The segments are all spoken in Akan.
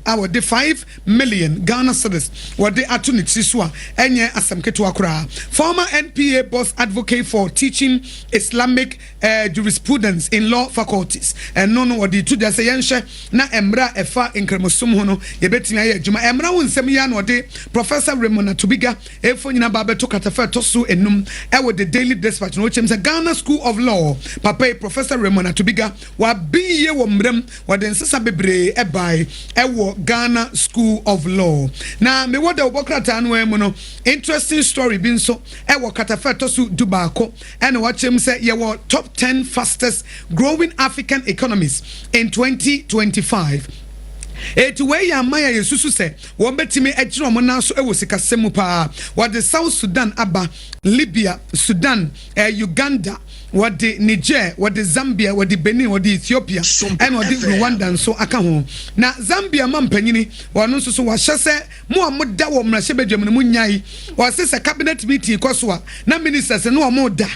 A wɔde 5 million Ghana cedis wɔde ato ne tiri so a ɛnyɛ asɛm ketewa koraa. Former NPA boss advocate for teaching Islamic jurisprudence in law faculties. Ɛno no wɔde to dwa sɛ yɛnhwɛ na mmerɛ a ɛfa nkramosom ho no yɛbɛtumi ayɛ adwuma. Mmerɛ ho nsɛm yi a na ɔde Professor Raymond Atubiga efo nyinaa ba abɛto kratafa ɛtɔ so enum ɛwɔ The Daily Dispatch na wɔkyɛm sɛ Ghana School of Law papa yi, Professor Raymond Atubiga, wabi yie wɔ mmerɛm, wɔde nsesa bebree ɛbae ɛwɔ Ghana School of Law. Na mewɔ da wɔbɔ krataa no mu no, interesting story bi nso ɛwɔ kratafa ɛtɔ so 11, ɛna wɔkyɛm sɛ yɛwɔ top 10 fastest growing African economies in 2025. Eti wei yɛ aman a yɛsusu sɛ wɔn bɛtumi agyina wɔn nan so wɔ sikasɛm mu paa. Wɔde South Sudan aba, Libya, Sudan, Uganda, wɔde Niger, wɔde Zambia, wɔde Benin, wɔde Ethiopia, ɛna wɔde Rwanda nso aka ho. Na Zambia ma mpanyini wɔn nso so wɔahyɛ sɛ mo a moda wɔ mmarahyɛbadwam no mu nyae. Wɔse sɛ cabinet meeting kɔ so a, na ministers no wɔn da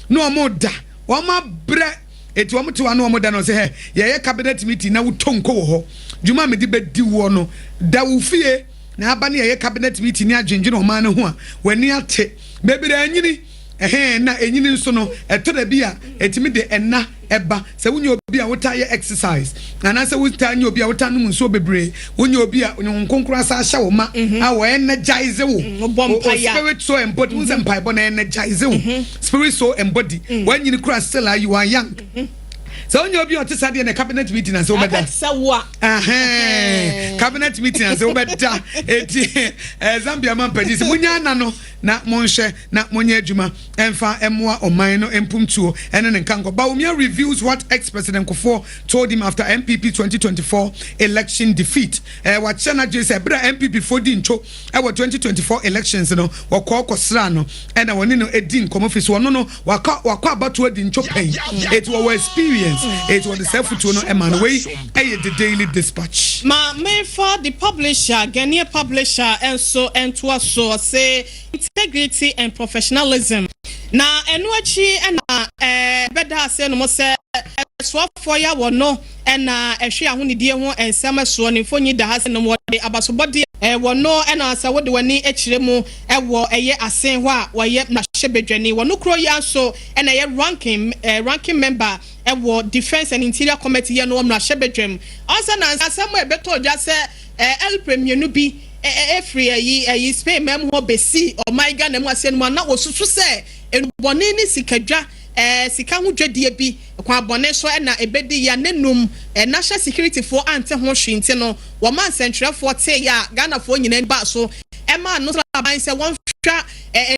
na wɔn da, wɔn abrɛ, eti wɔn te hɔ na wɔn da no sɛ hɛ yɛyɛ cabinet meeting na wotɔ nko wɔ hɔ. Dwuma a mede bɛdi woɔ no da wo fie na aba ne yɛyɛ cabinet meeting ne adwendwene ɔman no ho a w'ani ate bebree anyini ɛhɛn. Na enyini nso no ɛtɔ da bi a etimi de ɛna ɛba sɛ wonyɛ obi a wotaa yɛ exercise anaasɛ wotaa nyɛ obi a wotaa nom nsuo bebree, wonyɛ obi a Honhom Kronkron asa ahyɛ wo ma a wɔ energize wo. Wobɔ o mpaeɛ. Spirit, soul and body. Wo sɛ mpaebɔ na energize wo spirit, soul and body. Wanyini kura, still a you are young. Sɛ wonyɛ obi a ɔte saa deɛ na cabinet meeting ase wobɛda. Aka sɛ wo a. Ahɛn, cabinet meeting ase wobɛda. Eti Zambia ma mpanyin sɛ munya ana no na monhwɛ na monyɛ adwuma ɛmfa ɛmmoa ɔman no mpumtuo ɛne ne nkankɔ. Bawumia reviews what ex-President Kufuor told him after NPP 2024 election defeat. Wakyerɛ no adwene sɛ ɛberɛ a NPP foɔ di ntwo ɛwɔ 2024 elections no, wɔkɔɔ kɔsraa no ɛna wɔne no ɛdi nkɔmmɔ fi so. Ɔno no wakɔ abatoɔ adi ntwo pɛn, eti wɔwɔ experience, eti wɔde saa afutuo no ɛma no. Wei ɛyɛ The Daily Dispatch. Ma memfa the publisher, Ghanaian Publisher nso ntoa so. Ɔse integrity and professionalism. Na ɛno akyi ɛna bɛda ase no mo sɛ ɛsoafoɔ yi a wɔ no ɛna ɛhwɛ ahonidie ho nsɛm soɔ ne mfonyi da ha sɛ nom wɔde abasobɔdeɛ ɛwɔ no, ɛna sɛ wode w'ani akyerɛ mu ɛwɔ ɛyɛ asen hɔ a wɔyɛ mmarahyɛbadwani wɔno kuro yi nso ɛna ɛyɛ ranking member ɛwɔ Defence and Interior Committee yɛ no wɔ mmarahyɛbadwam. Ɔsɛ na asɛm a ɛbɛtɔ dwa sɛ ɛlpɛ mmienu bi ɛfiri ɛyi Spain mɛm hɔ besi ɔman Ghana mu aseɛ no mu a, na wɔsusu sɛ enubɔne ne sikadwa sika ho dwadie bi kwan abɔne so ɛna ebedi ya ne num national security foɔ ante ho hwee. Nti no wɔn nsɛntwerɛfoɔ tee ya Ghanafoɔ nyinaa ba so ɛma no sɛ aban sɛ wɔnhwɛ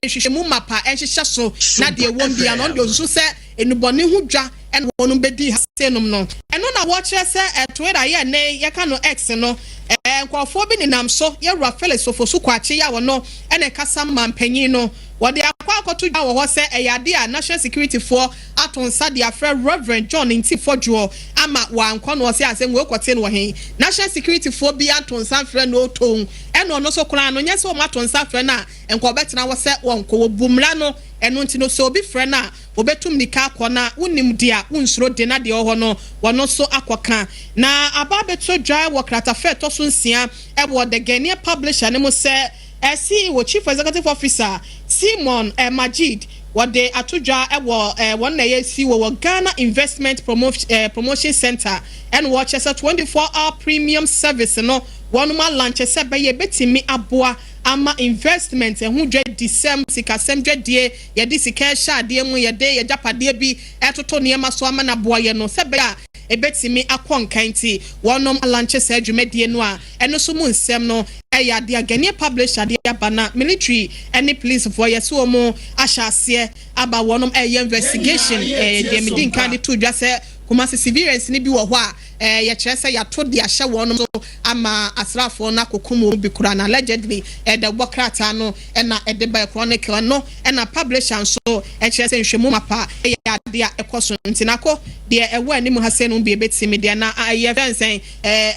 nhwehwɛmu mapa ɛnhyehyɛ so na deɛ wɔn bia no ɔno deɛ osusu sɛ enubɔne ho dwa ɛna wɔn bɛdi ha nom no. Ɛno na wɔkyerɛ sɛ Twitter yɛ ne yɛka no X no, nkurɔfoɔ bi nenam so. Yɛwura Felix Ofosu Kwakye yɛ a wɔno ɛna ɛkasa ma mpanyin no, wɔde akɔ akɔto dwa wɔ hɔ sɛ ɛyɛ ade a national security foɔ ato nsa de afrɛ Reverend John Nti Fɔdwoɔ ama wankɔ no. Ɔsɛ asɛm wɔ kɔte no wɔ he? National security foɔ bi ato nsa frɛ no oton, ɛna ɔno nso koraa no nyɛ sɛ wɔn ato nsa frɛ no a nkɔ ɔbɛtena hɔ sɛ wɔnkɔ. Wɔ bu mmara no, ɛno nti no sɛ obi frɛ no a wɔbɛtum nika akɔ na wonim deɛ wonsuro de na deɛ ɔwɔ hɔ no wɔno nso akɔka. Na aba abɛto dwa wɔ kratafɛ ɛtɔ so 6 ɛwɔ The Ghanaian Publisher ne mu sɛ CEO, Chief Executive Officer Simon Majid wɔde ato dwa ɛwɔ wɔn na ɛyɛ CEO wɔ Ghana Investment Promotion Center, ɛna wɔkyerɛ sɛ 24 hour premium service no wɔn mo alaunch sɛ bɛyɛ ebɛtumi aboa ama investment ɛho dwadisɛm, sikasɛm dwadie, yɛde sika ɛhyɛ adeɛ mu, yɛde yɛgyapadeɛ bi ɛtoto nneɛma so ama n'aboa yɛ no sɛ bɛyɛ a ebɛtumi akɔ nkan. Ti wɔnom alaunch saa dwumadie no a ɛno nso mu nsɛm no ɛyɛ adeɛ a Ghanaian Publisher adeɛ aba. Na military ɛne policefoɔ yɛsɛ wɔn ahyɛ aseɛ aba wɔnom ɛyɛ investigation. Deɛ medi nkan de to dwa sɛ Kumasi civilians ni bi wɔ hɔ a yɛkyerɛ sɛ yɛato de ahyɛ wɔn so ama asraafoɔ no akɔkum wɔn bi kura na allegedly ɛda bɔ krataa no ɛna ɛde ba Chronicle no, ɛna publisher nso ɛkyerɛ sɛ nhwɛmu mapa ɛyɛ adeɛ a ɛkɔ so. Nti nako deɛ ɛwɔ anim ha sɛ no bi ebɛtumi deɛ na ɛyɛ fɛnsɛn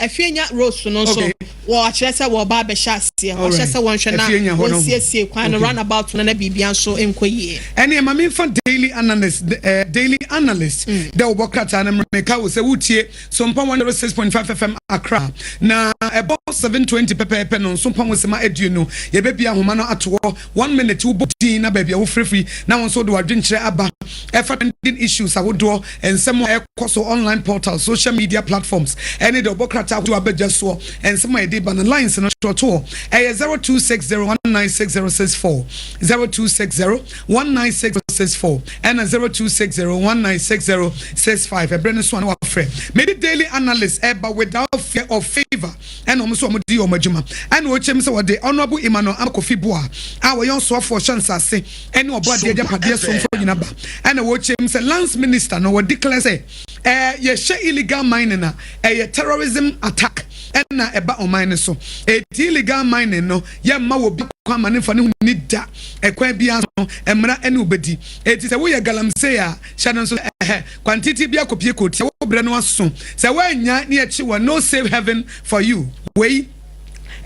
Afienya Rose no nso wɔ akyerɛ sɛ wɔba abɛhyɛ aseɛ, wɔhyɛ sɛ wɔnhwɛ na wɔnsiesie kwan no, roundabout no, na biribia nso nkɔ yie. Ɛne ɛma memfa Daily Analyst, Daily Analyst dɛ wɔbɔ krataa no mmerɛka wo sɛ wotie Sompa 106.5 FM Accra na ɛbɔ. 7:20 pɛpɛɛpɛ no nso pɔn sɛma 20, yɛbɛbia ahoma no ato hɔ. One minute, wobɔ din na baabi a wofirifiri na wɔn nso de wadwenkyerɛ aba ɛfa trending issues ahodoɔ, nsɛm a ɛkɔ so online portal, social media platforms, ɛne deɛ ɔbɔ krataa ahodoɔ abɛgya soɔ. Nsɛm a yɛde ba no, lines no twerɛtoɔ ɛyɛ 0260196064, 0260196064, ɛna 0260196065. Ɛbrɛ no so a, na wafrɛ. Mede Daily Analyst ɛba, without fear of favour, ɛna wɔn nso wɔn di wɔn adwuma. Ɛna wɔkyɛm sɛ wɔde Honourable Emmanuel Akofi Boa a wɔyɛ ɔsoafoɔ hyɛ nsase ɛne ɔbɔ adeɛ agyapadeɛ somfo nyina ba, ɛna wɔkyɛm sɛ Lands Minister no wɔ declare sɛ yɛhyɛ illegal mining a, ɛyɛ terrorism attack ɛna ɛba ɔman no so. Eti illegal mining no, yɛmma wɔ bi kwan ma ne nfa ne ho ni da. Ɛkwan biara so, mmara ɛne obedi. Eti sɛ woyɛ galamsey a, hyɛ no nso ɛhɛ kwantiti bi akɔpie kɔtia wo brɛ no aso sɛ woanya ne akyi wɔ no safe heaven for you. Wei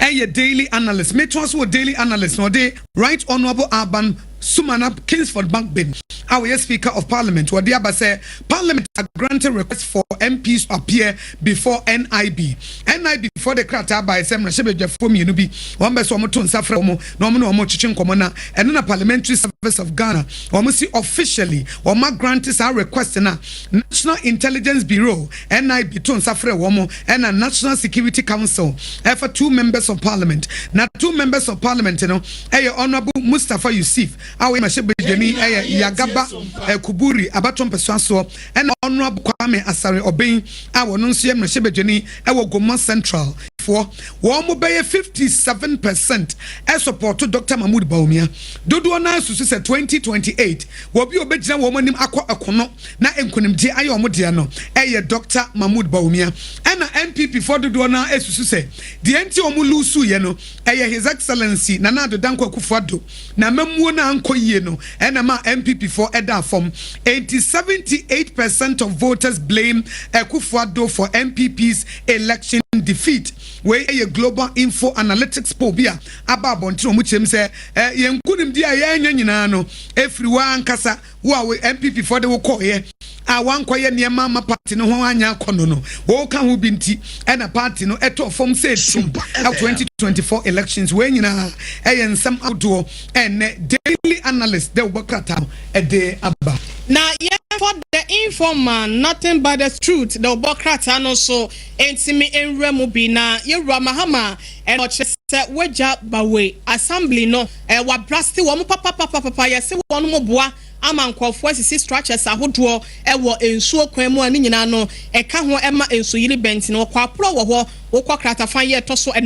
ɛyɛ Daily Analyst. Metoa so wɔ Daily Analyst na ɔde Right Honourable Alban Sumana Kingsford Bagbin a wɔyɛ Speaker of Parliament, wɔde aba sɛ Parliament are granting request for MPs to appear before NIB. NIB foɔ de krataa aba sɛ mmarahyɛbadwafoɔ mmienu bi, wɔn bɛ sɛ wɔn to nsa frɛ wɔn na wɔn ne wɔn twetwe nkɔmɔ. Na ɛno na Parliamentary Service of Ghana wɔn si officially wɔn agrant saa request. Na National Intelligence Bureau, NIB, to nsa frɛ wɔn, ɛna National Security Council ɛfa two members of Parliament. Na two members of Parliament no ɛyɛ Honourable Mustapha Yusuf a wɔyɛ mmarahyɛbadwani ɛyɛ Yagaba Ɛkuburi abato mpɛsoa soɔ, ɛna Honourable Kwame Asare Ɔbɛn a wɔn nso yɛ mmarahyɛbadwani ɛwɔ Goma Central foɔ. Wɔn mo bɛyɛ 57% ɛsupport Dr Mahmood Bawumia. Dodoɔ naa susu sɛ 2028 wɔbi a obɛgyina wɔn anim akɔ ɛkono na nkonimdie ayɛ wɔn deɛ no ɛyɛ Dr Mahmood Bawumia. Ɛna NPP foɔ dodoɔ naa esusu sɛ deɛ nti wɔn lose yɛ no ɛyɛ His Excellency Nana Addo Dankwa Akufo-Addo na mɛmuo na ankɔ yie no ɛna ma NPP foɔ ɛda fam. Eighty 78% of voters blame Akufo-Addo for NPP's election defeat. Wei ɛyɛ Global Info Analytics poll bi a aba abɔnten. Wɔn kyerɛm sɛ yɛn nkunimdi a yɛanya nyinaa no efiri wɔn ankasa wo a NPP foɔ de wo kɔɔyɛ a wankɔyɛ nneɛma ama party no ho anya akɔ no, wɔka ho bi nti ɛna party no ɛtɔ fam sɛ etum ɛ 2024 elections. Wei nyinaa ɛyɛ nsɛm ahodoɔ ɛnɛ Daily Analyst dɛ wɔbɔ krataa ɛde aba. Na yɛmfa The Informer, nothing but the truth, the ɔbɔ krataa no so ntumi nwura mu bi. Na yɛwura Mahama ɛna ɔkyerɛ sɛ wagya Bawe assembly no wablast wɔn papapapapa. Yɛsɛ wɔn mo boa ama nkurɔfoɔ asisi structures ahodoɔ ɛwɔ nsuo kwan mu a ne nyinaa no ɛka ho ɛma nsuyiri bɛnti no wɔkɔ aporɔ wɔ hɔ. Wokɔ kratafa yɛ ɛtɔ so 4,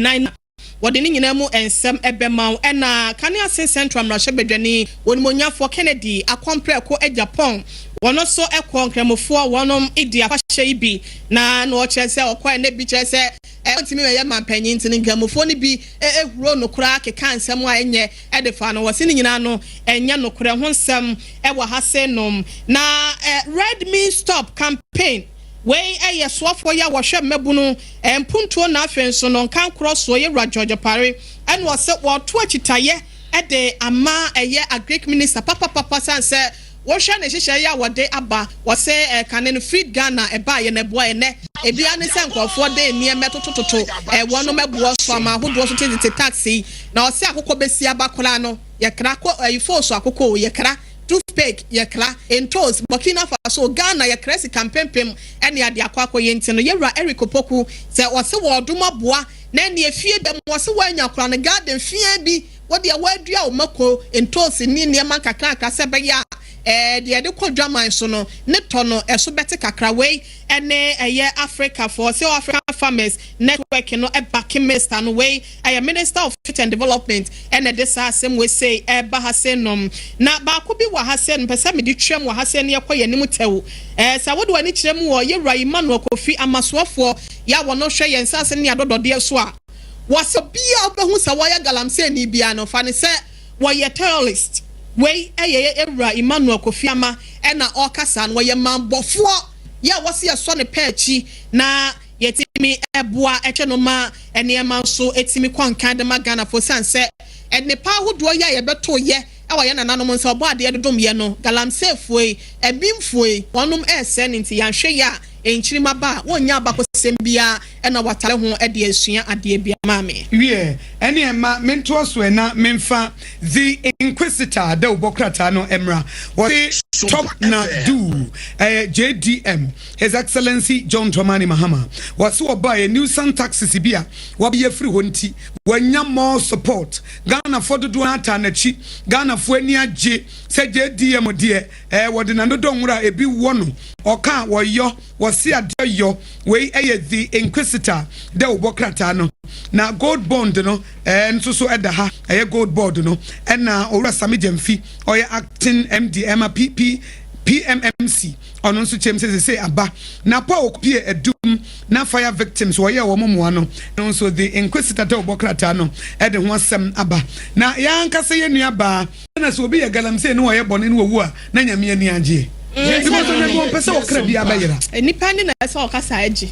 wɔde ne nyinaa mu nsɛm ɛbɛma wo. Ɛna Kanea Central mmarahyɛbadwani onimonyafoɔ Kennedy Akɔmprɛko Agyapong, wɔn nso kɔ nkramofoɔ wɔn di afahyɛ yi bi. Na ɔkyerɛ sɛ ɔkɔ ɛnɛ bi kyerɛ sɛ ɔntumi bɛyɛ mampanyin, nti nkramofoɔ no bi ehuro no koraa keka nsɛm a ɛnyɛ ɛde fa no. Wɔsi ne nyinaa no ɛnyɛ nokorɛ ho nsɛm ɛwɔ ha se nom. Na Red Means Stop campaign wei ɛyɛ soafoɔ yi a wɔhwɛ mmɛbunu mpuntuo na afei nso no nkankorɔ soɔ, yɛwura George Opare, ɛna ɔsɛ wɔto akyitayɛ ɛde ama ɛyɛ Agric Minister papapapa, san sɛ wɔhwɛ ne hyehyɛ yi a wɔde aba. Wɔsɛ ɛkane no Feed Ghana ɛbaa yɛ n'ɛboa ɛnɛ ebia ne sɛ nkurɔfoɔ de nneɛma totototo ɛwɔ no mɛboɔ so ama ahodoɔ so tete taxi. Na ɔsɛ akokɔ bɛsi aba koraa no yɛkra kɔ ɛyi fooso akokɔ yɛkra, toothpick yɛkra, ntos Burkina Faso, Ghana yɛkra sika mpempem ɛne ade akɔ akɔyɛ. Nti no yɛwura Eric Opoku sɛ ɔsɛ wɔɔdom aboa na ɛne efie dɛm wɔsɛ wɔanya kora no garden fia bi wɔde a wɔadua wɔn mako, ntos ne nneɛma nkakrankra sɛ ɛbɛyɛ a deɛ yɛde kɔ dwaman so no ne tɔ no ɛso bɛte kakra. Wei ɛne ɛyɛ Africa for sɛ African Farmers Network no ɛback minister no. Wei ɛyɛ Minister of Youth and Development ɛna ɛde saa asɛm wei sei ɛba ha se nom. Na baako bi wɔ ha se no pɛ sɛ mede twam wɔ ha se no yɛkɔ yɛn anim tɛw. Sɛ wode w'ani kyerɛ mu wɔ yɛwura Emmanuel Kofi Amasoafoɔ yɛ a wɔn hwɛ yɛn nsa ne adɔdɔdeɛ so a, wɔsɛ bia wobɛhu sɛ wɔyɛ galamsey ni bia no fa ne sɛ wɔyɛ terrorist. Wei ɛyɛ ewura Emmanuel Kofi Ama ɛna ɔkasa no. Wɔyɛ manbɔfoɔ yɛ a wɔsi ɛsɔ ne pɛɛ akyi na yɛtumi ɛboa ɛkyɛ no ma nneɛma nso ɛtumi kɔ nkan de ma Ghanafoɔ, san sɛ nnipa ahodoɔ yi a yɛbɛto yɛ ɛwɔ yɛn nananom nsa ɔbɔ adeɛ dodom yɛ no, galamseyfoɔ yi, ɛbimfoɔ yi, wɔnom ɛresɛ ne nti yɛanhwɛ yɛ a. Nkyirima ba a wɔnnya abakɔsɛm biara na wɔatare ho de asua adeɛ biara. Maame. Wiɛ, ɛneɛ mma mentoa so ɛ na memfa The Inquisitor adawubɔ krataa no mmra. Wɔse Top na Do, ɛyɛ JDM, His Excellency John Dramani Mahama. Wɔse wɔbaeɛ, nuisance taxes bi a wɔabɛyi afiri hɔ nti, wanya more support. Ghanafoɔ dodoɔ no ara taa n'akyi. Ghanafoɔ ani agye sɛ JDM deɛ, ɛɛ, wɔde n'ano dɔ nwura a ebi wɔ no, ɔka a wɔyɔ. Wɔse adeɛ yɔ, wei yɛ The Inquisitor dɛ wobɔ krataa no. Na Gold Bond no nso so da ha, ɛyɛ Gold Board no. Ɛna Owura Sammy Gyamfi, ɔyɛ Acting MD ɛma PP, PMMC, ɔno nso kyerɛ mu sɛ sesei aba. Na Paul Opie Adum na Fire Victims wɔyɛɛ wɔn mmoa no, ɛno nso The Inquisitor dɛ wobɔ krataa no de ho asɛm aba. Na yɛn ankasa yɛn nua baa. Na sɛ obi yɛ galamsey na ɔyɛ bɔne na owu a, na Nyame ani agye. Because Onyame ɔmpɛ sɛ ɔkra biara bɛyera. Nipa ani na ɛsɛ ɔkasa agye.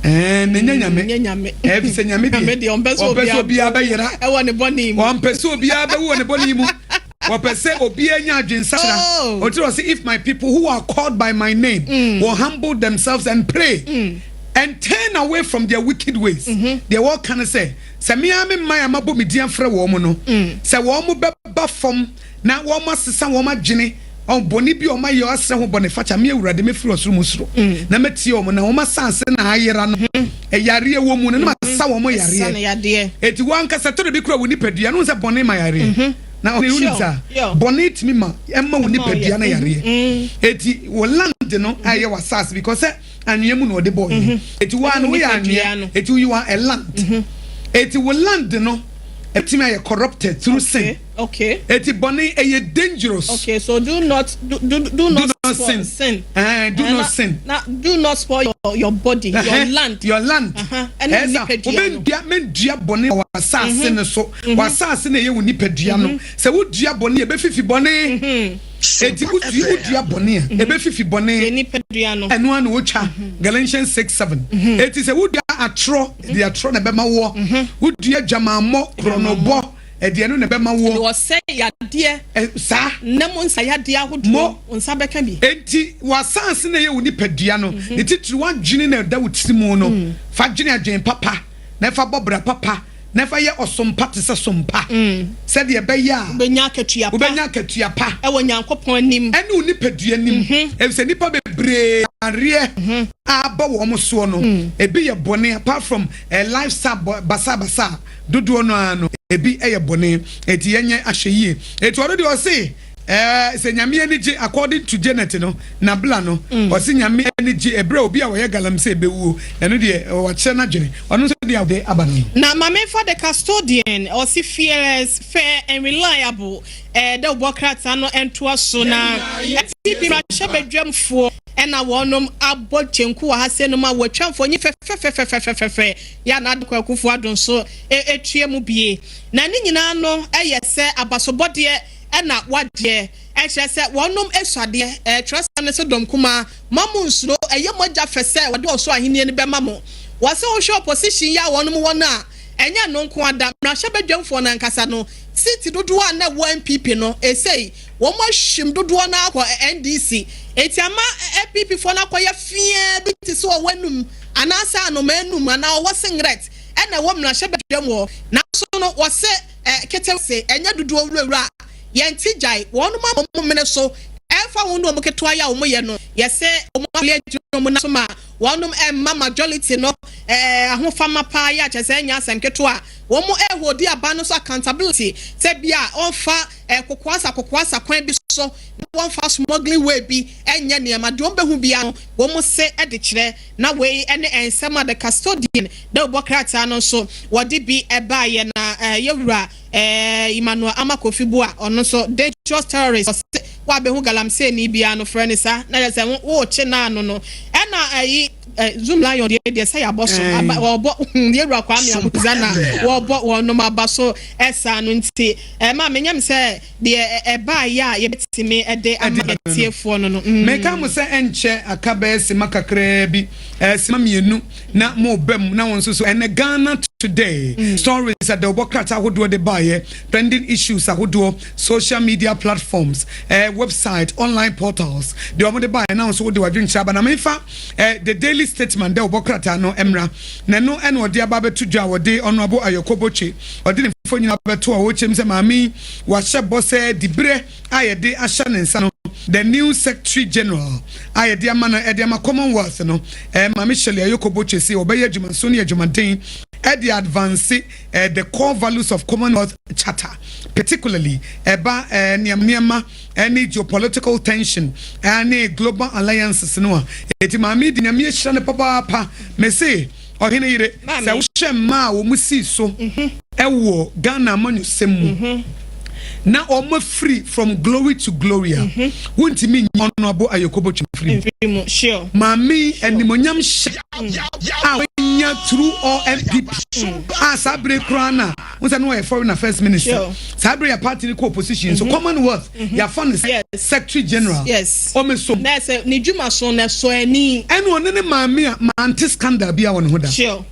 Ɛɛ, na ɛnyɛ Nyame. Nyɛ Nyame. Ɛɛ, efisɛ Nyame deɛ, ɔmpɛ sɛ obiara bɛyera. Ɛwɔ ne bɔne mu. Ɔmpɛ sɛ obiara bɛwu wɔ ne bɔne mu. Ɔpɛ sɛ obiara nya adwensakyera. Oh. Ɔti ɔse, if my people who are called by my name will humble themselves and pray and turn away from their wicked ways. Deɛ wɔka ne sɛ, Sɛ me ara me man a mabɔ me din afrɛ wɔn no, sɛ wɔbɛba fam na wɔasesa wɔn adwene, wɔn bɔne bi a wɔayɛ asrɛ ho bɔnefakyɛ a, me Awurade mɛfiri ɔsoro mu soro na matie wɔn, na wɔn asase na ayera no, yareɛ wɔ mu no, na masa wɔn yareɛ. Enti wo ankasa, ɛtɔ da bi koraa wo nipadua no, wohu sɛ bɔne ma yareɛ. Na wonim saa? Bɔne tumi ma ɛma wo nipadua no yareɛ. Enti wo land no a ɛyɛ w'asase, because sɛ anwea mu na ɔde bɔɔ yɛn. Eti wo ara no woyɛ anwea. Eti you are a land. Eti wo land no ebetumi ayɛ corrupted through sin. Okay. Eti bɔne ɛyɛ dangerous. Okay, so do not do do do not, do not sin. sin. Do not sin. Na do not spoil your body, your land. Your land. Ɛne nipadua no. Wobɛndua mendua bɔne wɔ w'asase no so. W'asase na ɛyɛ wo nipadua no. Sɛ wodua bɔne a ɛbɛfifi bɔne. Enti wodua wodua bɔne a, ebefifi bɔne. Yɛn nipadua no. Ɛno ara na wotwa. Galatians 6:7. Enti sɛ wodua atorɔ, ɛde atorɔ na ɛbɛma woɔ. Wodua adwamammɔ, korɔnobɔ, ɛde ɛno na ɛbɛma woɔ. Ɛde ɔsɛe yadeɛ. Ɛ, saa. Nna mu nsa yadeɛ ahodoɔ. Mo. Wo nsa bɛka bi. Enti w'asaase na ɛyɛ wo nipadua no, ne titiriw w'adwene na ɛda wo tiri mu no, fa dwene adwene papa, na fa bɔ bra papa. Na fa yɛ ɔsom pa te sɛ som pa, sɛdeɛ ɛbɛyɛ a. Wobɛnya akatua pa. Wobɛnya akatua pa. Wɔ Nyankopɔn anim. Ɛne wo nipadua anim. Ɛfiri sɛ nnipa bebree yareɛ a aba wɔn soɔ no, ebi yɛ bɔne, apart from lifestyle basabasa a dodoɔ no ara no, ebi yɛ bɔne. Enti yɛnyɛ ahwɛyie. Enti ɔno deɛ ɔse. Ɛɛ sɛ Nyame ani gye according to Janet no Nabila no ɔse Nyame ani gye ɛberɛ a obi a ɔyɛ galamsey bɛwuo ɛno deɛ wakyerɛ n'adwene ɔno nso deɛ ɔde aba no no. Na ma menfa the custodian ɔse fearless, fair and reliable ɛɛ dɛ wobɔ krataa no ntoa so na NPP mmarahyɛbadwamfoɔ ɛna wɔnom abɔ kyenku wɔ ha sei nom a wɔatwa mfonyin fɛfɛfɛfɛfɛfɛ yɛ a na Addo Kwaku Addo nso ɛtua mu bie na ne nyinaa no ɛyɛ sɛ abasobɔdeɛ na wɔagyeɛ, ɛkyerɛ sɛ wɔnom asuadeɛ, twerɛsɛm no se dɔm kumaa, mma mo nsuro, ɛyɛ mo agya fɛ sɛ ɔde ɔsoro ahennie no bɛma mo. Wɔse wohwɛ opposition yi a wɔnom wɔ no a, ɛnyɛ ɛno nko ara da, mmarahyɛbadwamfoɔ no ankasa no, seat dodoɔ a na ɛwɔ NPP no, esei wɔn ahwim dodoɔ no ara kɔ NDC, enti ama NPP foɔ no akɔyɛ feaa bi te sɛ ɔwɔ anum anaasɛ anomaa anum anaa ɔwɔ singret ɛna ɛwɔ mmarahyɛbadwam hɔ, nanso no wɔse. Ɛ, ketewa se, ɛnyɛ dodoɔ wurawura a, yɛn ti gyae, wɔnom ama wɔn mene so, ɛmfa ho ne wɔn ketewa yɛ a wɔn yɛ no, yɛse wɔn afili agyina wɔn nan so ma wɔnom ɛmma majority no ɛ, ahofama paa yɛ a kyerɛ sɛ ɛnyɛ asɛm ketewa a, wɔn ɛholdi aba no so accountability, sɛ bia wɔmfa ɛ, kokoasa kokoasa kwan bi so, na wɔmfa smuggling way bi ɛnyɛ nneɛma, deɛ wɔn bɛhu biara no, wɔn se de kyerɛ. Na wei ne nsɛm a The Custodian dawubɔ krataa no nso wɔde bi baeɛ na yɛwura Emmanuel Armah Kofi Buah ɔno nso dangerous terrorist ɔse woabɛhu galamseyni biara no frɛ no saa na kyerɛ sɛ wokye no ano no ɛna ayi Zoom Lion deɛ deɛ sɛ yɛabɔ so aba wɔbɔ yɛwura Kwame Amuza na wɔbɔ wɔnom aba so ɛsaa no nti ɛma menyam sɛ Deɛ ɛbaeɛ a yɛbɛtumi de ama atiefoɔ no no. Meka mo sɛ ɛnkyɛ aka bɛyɛ sima kakraa bi, sima mmienu na moreba mu na wo nso so ɛnɛ Ghana. Today. Stories a dawubɔ krataa ahodoɔ de baeɛ, trending issues ahodoɔ, social media platforms, website, online portals, deɛ wɔn de baeɛ na nso wode wadwenkyerɛ aba. Na mefa The Daily Statesman dawubɔ krataa no mmra, na ɛno ɛna ɔde aba abɛto dwa a wɔde Honourable Ayoko Botwe ɔde ne mfonyin abɛto a wɔkyɛm sɛ maame yi wahyɛ bɔ sɛ diberɛ a yɛde ahyɛ ne nsa no, the new Secretary General a yɛde ama no, ɛde ama Commonwealth no, Maame Shirley Ayoko Botwe sɛ ɔbɛyɛ adwumaso ne adwumaden ɛde advance the core values of Commonwealth Charter, particularly ɛba nneɛma ɛne geopolitical tension ɛne global alliances no. A eti maame di Nyame ahyira no papaapa. Mese ɔhene yere sɛ wohyɛ mmaa a wɔn si so ɛwɔ Ghana amanyɔsɛm mu na wɔn afiri from glory to glory a, wontumi nyi Honourable Ayoko Botwe firi mu. Maame animonyam hyɛ a wanya through all NPP a, saa bere koraa na n sɛ no wɔyɛ Foreign Affairs Minister, saa bere yɛ party ni kɔ opposition so, Commonwealth yɛafa no Secretary General ɔmɛ so. Na sɛ ne dwuma so na so ani. Ɛna ɔne ne maame a mante scandal bi a wɔ ne ho da.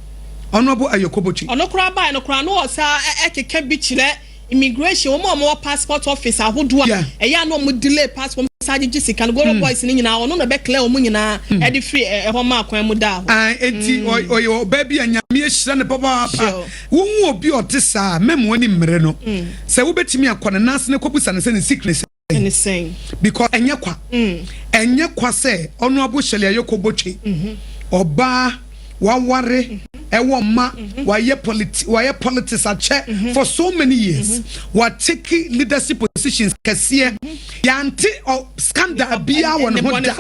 Honourable Ayoko Botwe. Ɔno koraa baa no koraa no, ɔsa ɛkeka bi kyerɛ immigration, wɔn a wɔwɔ passport office ahodoɔ a ɛyɛ a na wɔn delay passport, wɔn sa gyegye sika no, goro boys ne nyinaa, ɔno na bɛ clear wɔn nyinaa ɛde firi ɛhɔ maa kwan mu da hɔ. Eti ɔyɛ ɔbaa bi a Nyame ahyira ne papaapa. Wohu obi a ɔte saa, mɛmu ani mmere no sɛ wobɛtumi akɔ ne nan ase ne kɔbusa ne sɛ ne secret, because ɛnyɛ kwa, ɛnyɛ kwa sɛ Honourable Shirley Ayoko Botwe, ɔbaa waware, ɛwɔ mma, wayɛ politics akyɛ for so many years, watake leadership positions kɛseɛ, yante ɔ scandal biara wɔ ne ho da.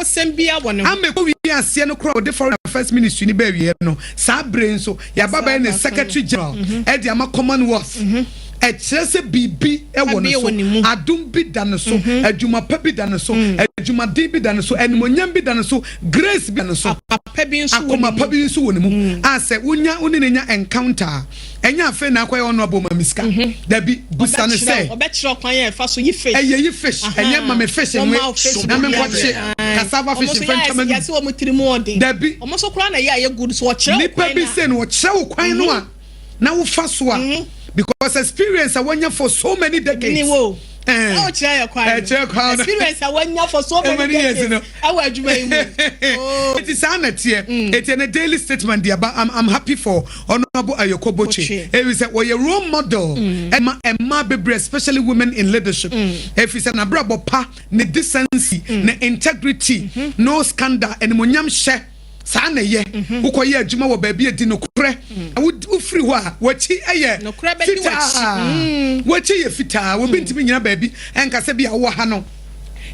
Ama ekɔ wie aseɛ no koraa, ɔde Foreign Affairs Ministry ni bɛɛ wie no, saa bere nso yaba bɛyɛ ne Secretary General ɛde ama Commonwealth. Ɛkyerɛ sɛ biribi ɛwɔ ne so, adum bi da ne so, adwuma pa bi da ne so, adwumaden bi da ne so, animonyam bi da ne so, grace bi da ne so, akoma pa bi nso wɔ ne mu a sɛ wonya wo ne ne nya encounter a, ɛnyɛ afei na akɔyɛ ɔno abɔ ma sika dabi. Busa ne sɛ ɔbɛkyerɛ kwan yɛ ɛfa so yi fish. Ɛyɛ yi fish, ɛnyɛ ma me fish nwe na me nkɔkye cassava fish nfɛn twɛmɛ nu. Yɛsɛ wɔn tiri mu ɔden. Dabi. Wɔn nso koraa na ɛyɛ ayɛ good so ɔkyerɛ. Nipa bi sɛ no ɔkyerɛ wo kwan no a na wofa so a, because experience a wɔnya for so many decades. Ni wo ɛ ɔkyerɛ yɛ kwan. Ɛkyerɛ kwan. Experience a wɔnya for so many decades ɛwɔ adwuma yi mu. Eti saa na teɛ. Eti ɛnɛ Daily Statesman di aba. I'm happy for Honourable Ayoko Botwe, ebi sɛ wɔyɛ role model ɛma ɛma bebree, especially women in leadership, efi sɛ n'abrabɔ pa, ne decency, ne integrity, no scandal, ɛnimonyam hyɛ saa na ɛyɛ. Wokɔyɛ adwuma wɔ baabi adi nokorɛ, wofiri hɔ a, wɔakyi ɛyɛ fitaa, wɔakyi yɛ fitaa. Wɔbi ntumi nyina baabi ɛnka sɛ bi a wowɔ ha no,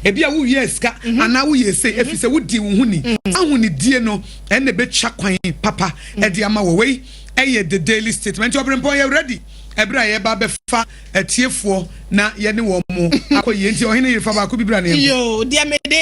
ebi a wowie sika anaa woyɛ ese, efi sɛ wodi wo ho ni, ahonidie no ɛna ebɛtwa kwan papa ɛde ama wɔ. Wei ɛyɛ The Daily Statesman. Nti ɔbɛnpɔn yɛ ready ɛberɛ a yɛba bɛfa atiefoɔ na yɛne wɔn mo akɔ yie. Nti ɔhene yɛfa baako bi bra ne yɛn. Yo, deɛ mede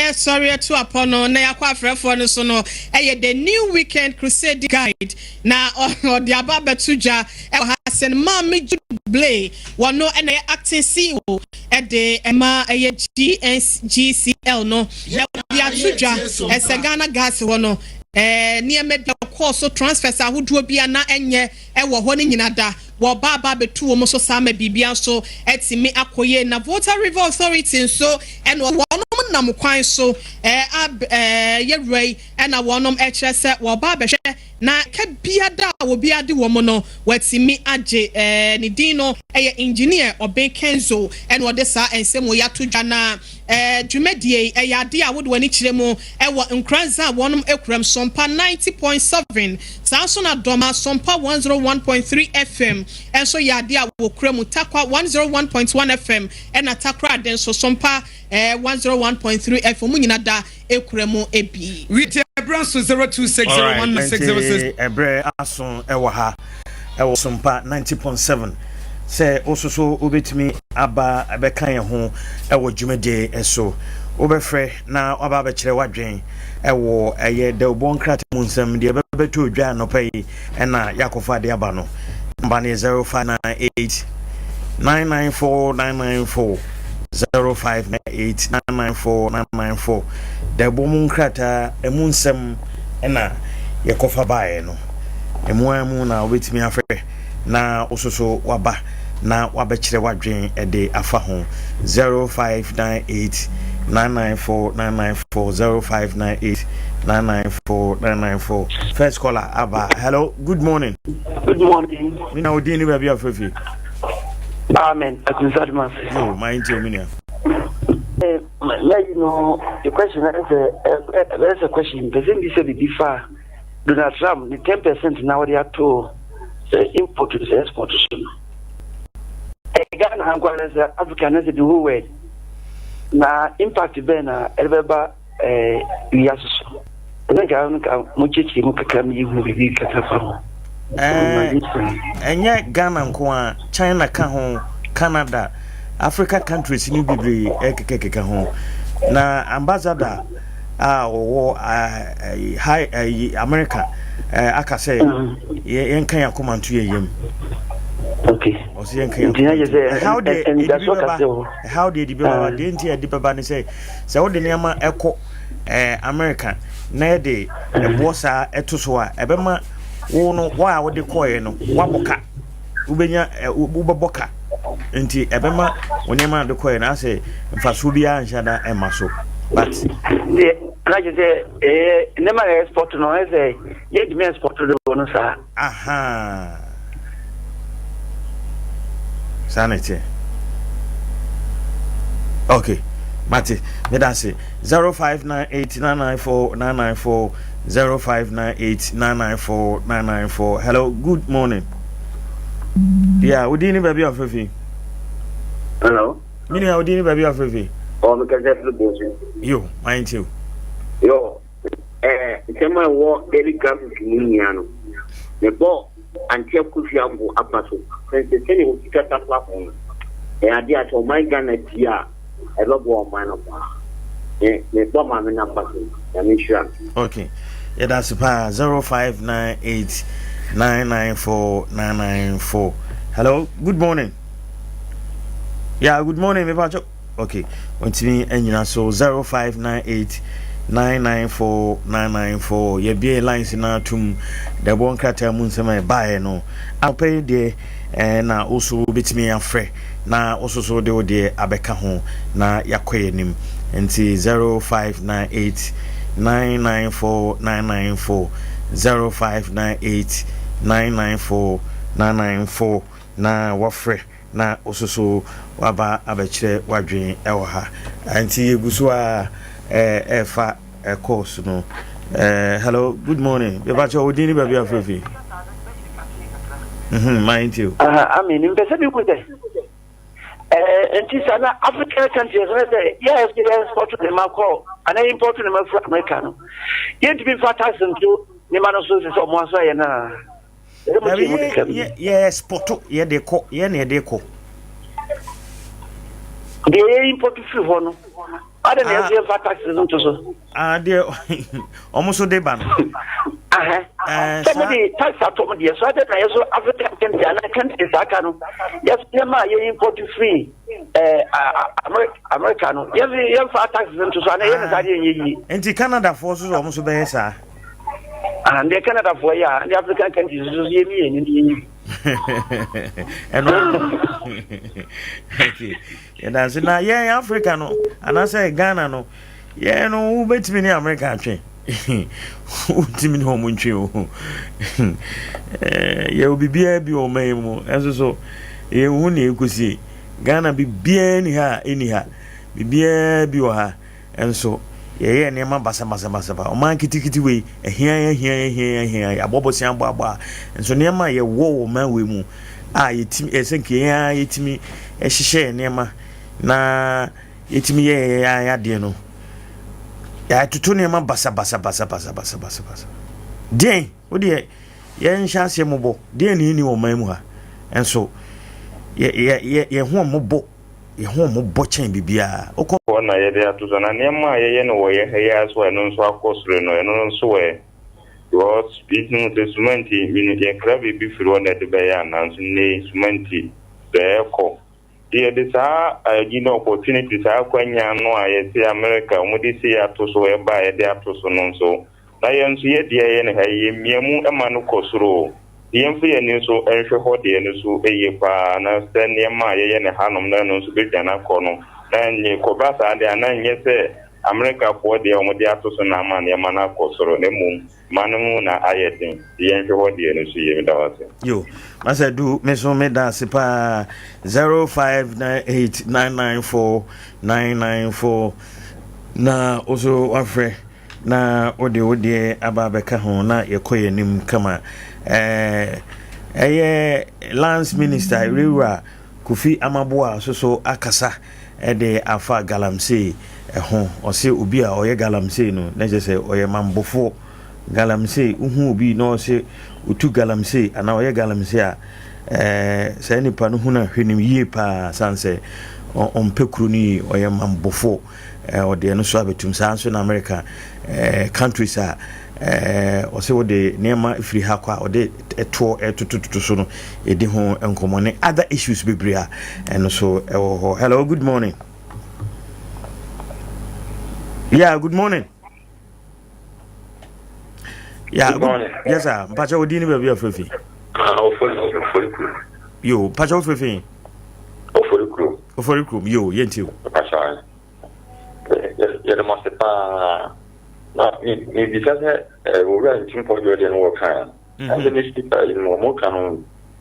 ɛsɔre ato apɔ no na yɛakɔ afrɛfoɔ no so no, ɛyɛ The New Weekend Crusade Guide, na ɔde aba abɛto dwa ɛwɔ ha sɛ Maame Jude Blay, wɔno ɛna ɛyɛ acting CEO ɛde ɛma ɛyɛ GNGCL no, na ɔde ato dwa ɛsɛ Ghana Gas hɔ no, nneɛma bi kɔɔ so, transfers ahodoɔ bi a na ɛnyɛ ɛwɔ hɔ no nyina da wɔba aba abɛtu wɔn so saa ma biribia nso ɛtumi akɔ yie. Na Volta River Authority nso, ɛna wɔn nam kwan so ɛɛ ab ɛɛ yɛwura yi, ɛna wɔn ɛkyerɛ sɛ wɔba abɛhwɛ na ka biada a obi ade wɔn no wɔatumi agye. Ne din no ɛyɛ Engineer Ɔbɛn Kenzo, ɛna ɔde saa nsɛm wɔ yɛato dwa. Na dwumadie ɛyɛ adeɛ a wode w'ani kyerɛ mu ɛwɔ Nkoranza a wɔnom ekuram Sompa 90.7, saa nso na Dɔma Sompa 101.3 FM ɛnso yɛ adeɛ a wɔkura mu, Takwa 101.1 FM, ɛna Takra ade nso Sompa 101.3 FM mu nyina da ekura mu ebi. Wíti ɛbrɛ so 02601606. Ɛbrɛ aso ɛwɔ ha ɛwɔ Sompa 90.7 sɛ wososo wobɛtumi aba ɛbɛka yɛn ho ɛwɔ dwumadie ɛso. Wobɛfrɛ na waba abɛkyerɛ w'adwen ɛwɔ ɛyɛ dawubɔ nkrataa mu nsɛm deɛ ɛbɛbɛtɔ odwa anɔpa yi ɛna yɛakɔfa ade aba no. Namba no yɛ 0598 994 994, 0598 994 994. Dawubɔ mu nkrataa ɛmu nsɛm ɛna yɛkɔfa baeɛ no. Ɛmu ara mu na wobɛtumi afrɛ na wo soso waba na wabɛkyerɛ w'adwen de afa ho. 0598 994 994 0598 994 994. First caller aba. Hello, good morning. Good morning. Me na odin ni baabi afrɛ fi. Amen. Akunsa Dumase. Yo, my nti ominia. Eh, na you know, the question is a, eh, a question. Person bi sɛ bibi fa Donald Trump ne 10% na wɔde ato sɛ import sɛ export so no. Ɛyɛ Ghana ha nkoa na sɛ Africa na sɛ the whole world. Na impact bɛn na ɛde bɛba ɛɛ wiase so. Ɛna nka no nka mo kyerɛkyerɛ mu kakra mi hu biribi kakra fa ho. Ɛnyɛ Ghana nko a, China ka ho, Canada, Africa countries no bebree ɛkekakeka ho. Na ambassador a ɔwɔ high America aka sɛ yɛnka yɛn akoma nto yɛn yam. Okay. Ɔsɛ yɛnka yɛn akoma nto. Ɛhaw deɛ ɛde bi bɛba, ɛhaw deɛ ɛde bi bɛba, deɛ nti ɛde bɛba ne sɛ sɛ wode nneɛma ɛkɔ America na yɛde ɛboɔ saa ɛto so a, ɛbɛma wo no wo a wode kɔɛ no woabɔ ka, wobɛnya wobɛbɔ ka, nti ɛbɛma wo nneɛma a wode kɔɛ no asɛ mfasoɔ biara nhyɛ da ɛma so. But deɛ na kyerɛ sɛ ɛyɛ nneɛma a export no ɛsɛ yɛntumi export do no saa. Aha. Saa na ɛteɛ. Okay. Mate, meda ase. 0598994994 0598994994. Hello, good morning. Yeah, wodi ni baabi afrɛ fi. Hello. Mini a wodi ni baabi afrɛ fi. Oh, mekasa firi Bosu. Yo, mind you. Yo, nsɛm a ɛwɔ Daily Graphic mu nyinaa no, mebɔ Auntie Akufo Addo aba so. Sɛ sɛnea osi kasa fa ho no, ɛyɛ adeɛ a sɛ ɔman Ghana tie a, ɛbɛboa ɔman no paa. Me mebɔ maame no aba so. Nyame nhyira no. Okay. Yɛda ase paa. 0598 994 994. Hello, good morning. Yeah, good morning, me pacho. Okay, wɔntumi anyina so. 0598 994 994. Yɛbie lines no atom dɛbɔ nkrataa mu nsɛm a ɛbaeɛ no. Anɔpa yi deɛ na wo so wobɛtumi afrɛ na wo so so de wo deɛ abɛka ho na yɛakɔ yɛn anim. Nti 0598 994 994 0598 994 994 na wɔafrɛ na wo so so waba abɛkyerɛ w'adwene ɛwɔ ha. Nti yɛgu so a ɛɛfa course no. Hello, good morning. Bɛbakyɛ wo din ne baabi afrɛ fi. Mind you. Amen. Mpɛ sɛ bi ku sɛ nti sa na African countries no sɛ yɛ yɛ export ne ma kɔ anaa import ne ma firi America no, yɛntumi mfa tax nto ne ma no so sɛ ɔmo aso ayɛ no a ɛsɛ mo kyerɛ mu kakra bi. Yɛ export, yɛde kɔ, yɛ na yɛde kɔ. Deɛ yɛ import firi hɔ no, ade na yɛso yɛmfa tax no nto so. Ah, deɛ ɔmo so de ba no. Sɛ mo de tax ato mo deɛ so, ade na yɛso African country anaa countries aka no, yɛso nneɛma a yɛ import firi America no, yɛso yɛmfa tax nto so anaa yɛ ne saa deɛ nyɛ yie. Nti Canadafoɔ so sɛ ɔmo so bɛyɛ saa. Ah, deɛ Canadafoɔ yɛ a, deɛ African countries so so yɛ mmienu ne yɛ yie. Ɛno okay, yɛda ase. Na yɛn Africa no anaasɛ Ghana no, yɛn no wobɛtumi ne America atwe, wotumi ne ɔmo ntwe o. Yɛwɔ biribiara bi wɔ ɔman yi mu, ɛnso so yɛnhu ne ɛkɔsie. Ghana biribiara ni ha a ɛni ha, biribiara bi wɔ ha, nso yɛyɛ nneɛma basabasabasaba. Ɔman kitikiti wei ahia ahia ahia ahia, yɛabɔ bosea abɔ abɔ a, nso nneɛma a yɛwɔ wɔ ɔman wei mu a yɛtumi ɛsɛ nka yɛn ara yɛtumi hyehyɛ yɛn nneɛma na yɛtumi yɛ yɛn ara adeɛ no, yɛatoto nneɛma basabasabasabasabasabasa. Deɛn wodeɛ yɛnhyɛ aseɛ mmobɔ deɛn na ɛnni wɔ ɔman mu ha, nso yɛ yɛ yɛ yɛn ho mmobɔ, yɛn ho mmobɔ kyɛn biribiara wokɔ. Hɔ na yɛde ato so. Na nneɛma a yɛyɛ no wɔ yɛ ha yi ara so a ɛno nso akɔ soro no, ɛno nso ɛ? Because binom sɛ sumanti, menim yɛkra biribi firi hɔ na ɛde bɛyɛ anaa nso nnɛ yi sumanti sɛ ɛrekɔ. Nti yɛde saa ayi no opportunity, saa akwanya no a yɛse America wɔde sei ato so ɛba a yɛde ato so no nso. Na yɛn nso yɛ deɛ yɛyɛ no ha yi, yɛmia mu ma no kɔ soro o. Nti yɛmfa yɛn ani nso nhwɛ hɔ deɛ no so yie pa ara na sɛ nneɛma a yɛyɛ no hanom no ɛno nso bɛdwane akɔ no na ɛnyɛ kɔba saa deɛ a na ɛnyɛ sɛ Amerikafoɔ deɛ wɔde ato so na ama nneɛma no akɔ soro na mmom ma no mu na ayɛ den. Nti yɛnhwɛ hɔ deɛ no so yie. Meda wo ase. Yo, Masa Du, me so me da ase paa. 0598994994 na wo so wafrɛ na wode wo deɛ aba abɛka ho na yɛkɔ yɛn anim kama. Ɛyɛ Lands Minister Rewura Kofi Amaboa nso so akasa de afa galamsey ho. Ɔse obi a ɔyɛ galamsey no na kyerɛ sɛ ɔyɛ mambofoɔ. Galamsey, wohu obi na ɔse otu galamsey anaa ɔyɛ galamsey a, ɛɛ saa nipa no hu no a hwɛ no yie paa sane sɛ ɔmpɛ kuro no yie, ɔyɛ mambofoɔ. Ɔde ɛno so abɛtum. Saa nso na America countries a ɔsɛ wode nneɛma firi ha kɔ a ɔde ɛtoɔ ɛtotototo so no ɛdi ho nkɔmmɔ ne other issues bebree a ɛno so ɛwɔ hɔ. Hello, good morning. Yeah, good morning. Yeah, good morning. Yes, sir. Mpacha odi ni baabi afrɛ fi. Ah, ofori ofori kuro. Yo, mpacha ofrɛ fi. Ofori kuro. Ofori kuro. Yo, yɛnti o. Mpacha. Yɛde mo ase paa. Na mebisa sɛ owura ntimpɔ deɛ ɔdeɛ no wɔ kan. Ɛsɛ ne speaker yi no wɔn ka no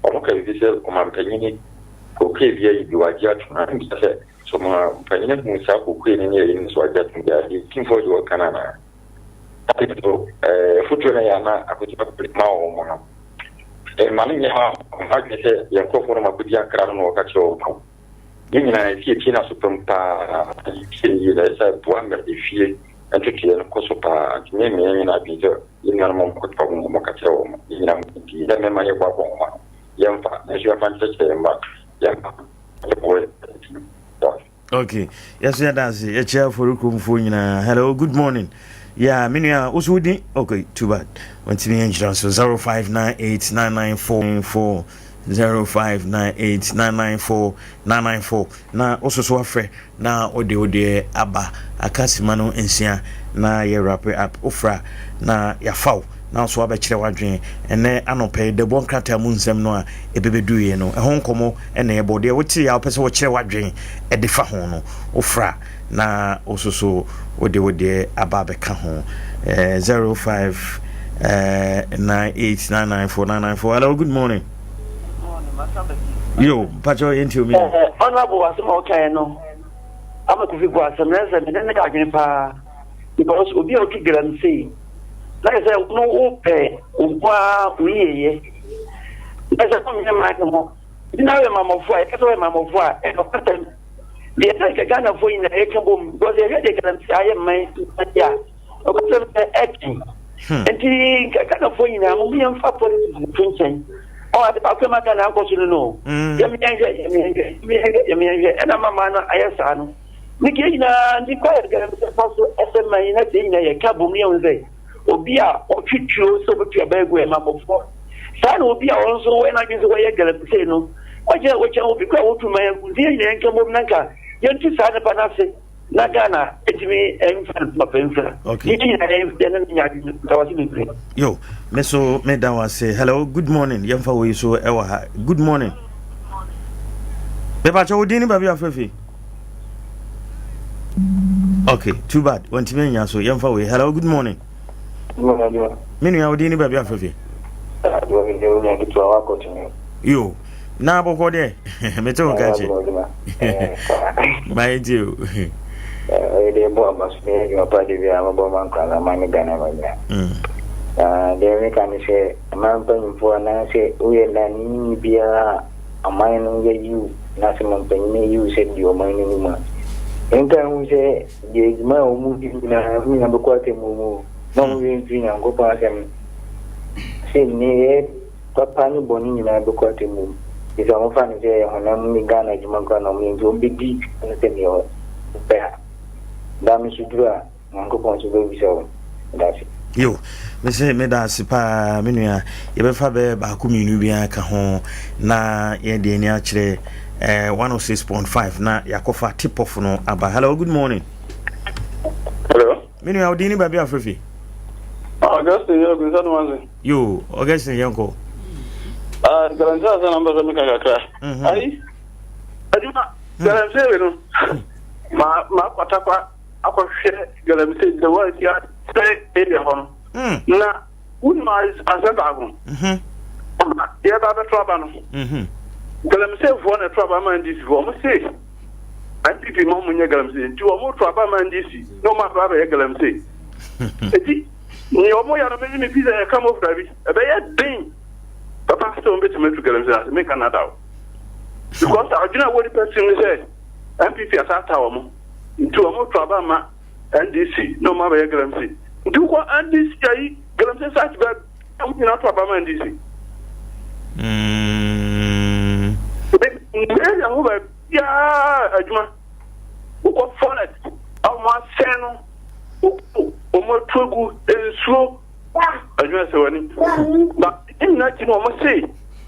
wɔn ka bibi sɛ ɔmampanyini kokoe bi ayi bi wagye ato na mbisa sɛ so ɔmampanyini hu saa kokoe no ne ayi no so wagye ato bi a deɛ ntimpɔ deɛ ɔka no anaa. Afei nso afotuo no yɛ ana akoto ma wɔn no. Ɛma no nyɛ ma wɔn adwene sɛ yɛn nkurɔfoɔ no makɔdi akra no na wɔka kyerɛ wɔn no. Ne nyinaa ɛsɛ yɛtie no aso pam paa, yɛtie no yie na ɛsɛ sɛ ɛboa ma efie ntotoeɛ no kɔ so paa. Nti me mmea nyinaa adwene sɛ yɛn nuanom a wɔkɔtoa wɔn mu wɔka kyerɛ wɔn yɛn nyinaa mu nti sɛ mmarima yɛboaboa wɔn ano yɛmfa nanso yɛmfa nkyerɛkyerɛ yɛn mma yɛmfa yɛboa yɛn. Okay, yɛso yɛda ase yɛkyerɛ afɔre kuromfoɔ nyinaa. Hello, good morning. Yeah, me nua, wo so wodin? Okay, too bad. Wɔntumi yɛnkyerɛ so 05989944 0598994994 na wo soso afrɛ na wode wo deɛ aba aka sima no nsia na yɛ wrap up wofra na yɛafa wo na nso abɛkyerɛ w'adwene ɛnɛ anɔpa yi dɛbɔ nkrataa mu nsɛm no a ɛbɛbɛduiɛ no ɛho nkɔmmɔ ɛna ɛbɔ deɛ wote a wopɛ sɛ wɔkyerɛ w'adwene ɛde fa ho no wofra na wo soso wode wo deɛ aba abɛka ho 05 98994994 hello good morning yo mpakyɛ yɛnti omi honorable asɛm a wokaeɛ no ama kofi bɔ asɛm na sɛ mene ne adwene paa because obi a ɔtu galamsey na yɛ sɛ no wopɛ wo nko ara wo yiyeyɛ na sɛ wonyɛ man no ho nti na woyɛ mamɔfoɔ a yɛka sɛ woyɛ mamɔfoɔ a ɛnɔkwasɛm deɛ sɛ nka Ghanafoɔ nyinaa yɛka bom because yɛhwɛ deɛ galamsey ayɛ man yi a ɔkɔsɛm sɛ ɛden nti nka Ghanafoɔ nyinaa mo yɛmfa politics nto nkyɛn ɔ ade baako ma Ghana akɔ so no no yɛmeyɛnhwɛ yɛmeyɛnhwɛ yɛmeyɛnhwɛ yɛmeyɛnhwɛ ɛna mama no ayɛ saa no ne kɛ nyinaa nti kwa yɛ galamsey fa so ɛsɛ man yi na sɛ nyinaa yɛka bom ne yɛhu sɛ obi a ɔtwe tuo sɛ ɔbɛtu aba agu ɛma mmɔfoɔ saa na obi a ɔno nso wɔyɛ n'adwene sɛ wɔyɛ galamsey no wɔkyɛ wɔkyɛ obi kura wɔtu man agu nti yɛn nyinaa nka mmom na nka yɛntu saa nipa no ase na Ghana ɛtumi mfa no papa mfira okay. Yɛn nyinaa yɛn ne nya adwene da wase bebree. Yo, me so me da wase. Hello, good morning. Yɛmfa wei so ɛwɔ ha. Good morning. Mepakyɛ wo din ne baabi afrɛ fi. Okay, too bad. Wɔntumi anya so. Yɛmfa wei. Hello, good morning. Me nua wo din ne baabi afrɛ fi. Yo, na abɔkɔ deɛ mete wo ka kye. Mayɛ tie o. Ɔyɛ deɛ bɔ aba so meyɛ adwuma pa de biara mɛbɔ ma nkora na ma ne Ghana ma nyina. Na deɛ meka ne sɛ mmaa mpanyimfoɔ anaasɛ woyɛ nanini biara a ɔman no yɛyi wo anaasɛ mampanyin ayi wo sɛ di ɔman no anim a, yɛnka nhu sɛ deɛ adwuma a wɔn di nyinaa wɔn nyinaa bɛkɔ atemmuo mu na wɔn werɛ mfiri Nyankopɔn asɛm sɛ nneyɛɛ papa ne bɔne nyinaa bɛkɔ atemmuo mu. Ɛfiri sɛ wɔfa no sɛ ɛyɛ honam ne Ghana adwuma koraa na wɔyɛ nti wɔbɛdi no sɛdeɛ wɔpɛ a da no so duru a Nyankopɔn nso bɛbisa wɔn. Meda ase. Yo, mese meda ase paa me nua. Yɛbɛfa bɛyɛ baako mmienu biara ka ho na yɛde ani akyerɛ eh, 106.5 na yɛakɔfa tip off no aba. Hello, good morning. Hello. Me nua, wodin ne baabi afrɛ fi? Augustine yɛ ɔgu nsa no ase. Yo, Augustine yɛn kɔ. Ah, galamsey asɛm na mpɛ sɛ meka kakra. Mhm. Ayi, adwuma galamsey wei no, ma ma akɔtakwa akɔhwɛ galamsey the way si asɛ area hɔ no. Mm. Na wonim asɛm baako. Mhm. Ɔma yɛba abɛto aba no. Mhm. Galamseyfoɔ na ɛto aba ma NDC foɔ. Wɔn se NPP ma wɔn nyɛ galamsey nti wɔn to aba ma NDC na wɔn aba abɛyɛ galamsey. Eti nea wɔn yɛ no me me fi sɛ ɛka mo fura bi ɛbɛyɛ den papa sɛ wɔn bɛtumi atu galamsey ase menka nada o. Because adwene a wɔ nipa tirim ne sɛ NPP asaata wɔn nti wɔn to aba ma NDC na wɔn abɛyɛ galamsey. Nti wokɔ NDC ayi galamsey site bɛ wɔn nyinaa to aba ma NDC. Mm. Area ho baabiara adwuma wokɔ forest a wɔn asɛn no wɔn atu agu nsuo adwuma sɛ w'ani na ne nyinaa akyi no wɔn se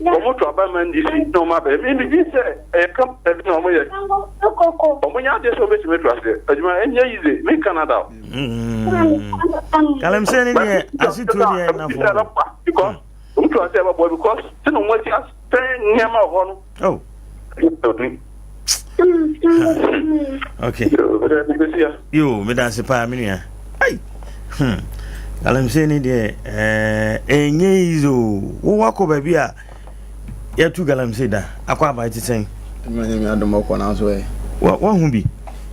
wɔn to aba ma NDC na wɔn abɛyɛ mi mi gye sɛ ɛyɛ kam ɛbi na wɔn yɛ wɔn nyɛ adeɛ sɛ wɔn bɛtumi atu aseɛ adwuma ɛnyɛ yize mi Canada o. Galamsey ne deɛ asetuo deɛ nafo. Because wɔn tu aseɛ bɛbɔ because sɛ na wɔn asi asɛn nneɛma wɔ hɔ no. Oh. Okay. Yo, me dance pa me nua. Ai. Hmm. Galamsey ne deɛ eh enye easy o. Wo wakɔ baabi a yɛtu galamsey da akɔ aba te sɛn? Nyame adom ɔkɔ na so ɛ. Wa wahu bi.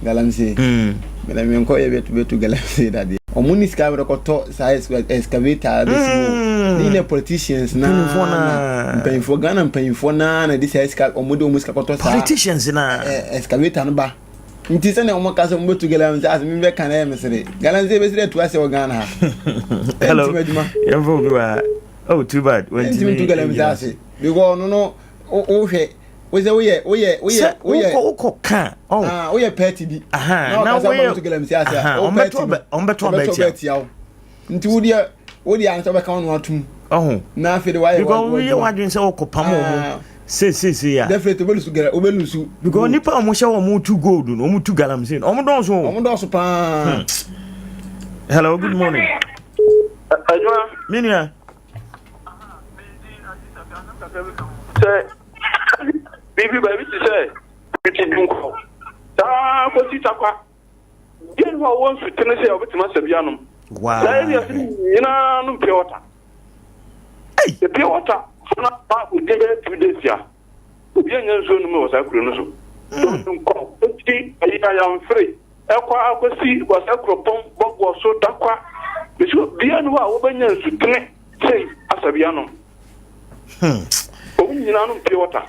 Galamsey. Mm. Mena me nkɔ yɛ bɛtu bɛtu galamsey da deɛ. Ɔmo ni sika bɛrɛ kɔtɔ saa excavator bɛsi mu. Mm. Ne nyina politicians na Mpanyinfoɔ naa. Mpanyinfoɔ Ghana mpanyinfoɔ naa na de saa sika ɔmo de ɔmo sika kɔtɔ saa. Politicians naa. Excavator no ba. Nti sɛnea ɔmo ka sɛ ɔmo bɛtu galamsey ase mi bɛka na ɛyɛ mesere. Galamsey bɛsi dɛ tu ase wɔ Ghana ha. Hello. Ɛntumi adwuma. Yɛmfa obi wɔ ha. Oh, too bad. Ɛntumi ntu galamsey ase because ɔno no wohwɛ wosɛ woyɛ woyɛ woyɛ woyɛ wokɔ wokɔ ka oh ah woyɛ pɛɛti bi na na ɔka sɛ ɔmo ntu galamsey ase a wo pɛɛti no ɔmbɛto abɛtia wo nti wo deɛ wo deɛ ansɛ ɔbɛka wɔn atum ɔho na afei de wayɛ because woyɛ wadwene sɛ wɔkɔ pam wɔn seesei a definitely wobɛlusu gara wobɛlusu because nipa a wɔn hyɛ wɔn tu gold no wɔn tu galamsey no wɔn dɔɔso wɔn dɔɔso paa hello good morning. Adwuma. Me nua. Sɛ biribi baabi te sɛ fiti dunkɔ saa kɔsi takwa deɛ no a wɔwɔ nsutene sɛ wɔbɛtumi asɛ bi anom. Wow. Saa area so nyinaa nom pure water. Hey. Pure water fana ba odi bɛyɛ 2 days a obi anya nsuo nom wɔ saa kuro no so. Dunkɔ nti ayi ayamfere Ɛkɔ ara kɔsi Kwasea Kuropɔn, Bɔgoɔ so, Dakwa, Mesi obiara nni hɔ a wobɛnya nsutene sei asa bi anom. Wɔn nyinaa nom pure water.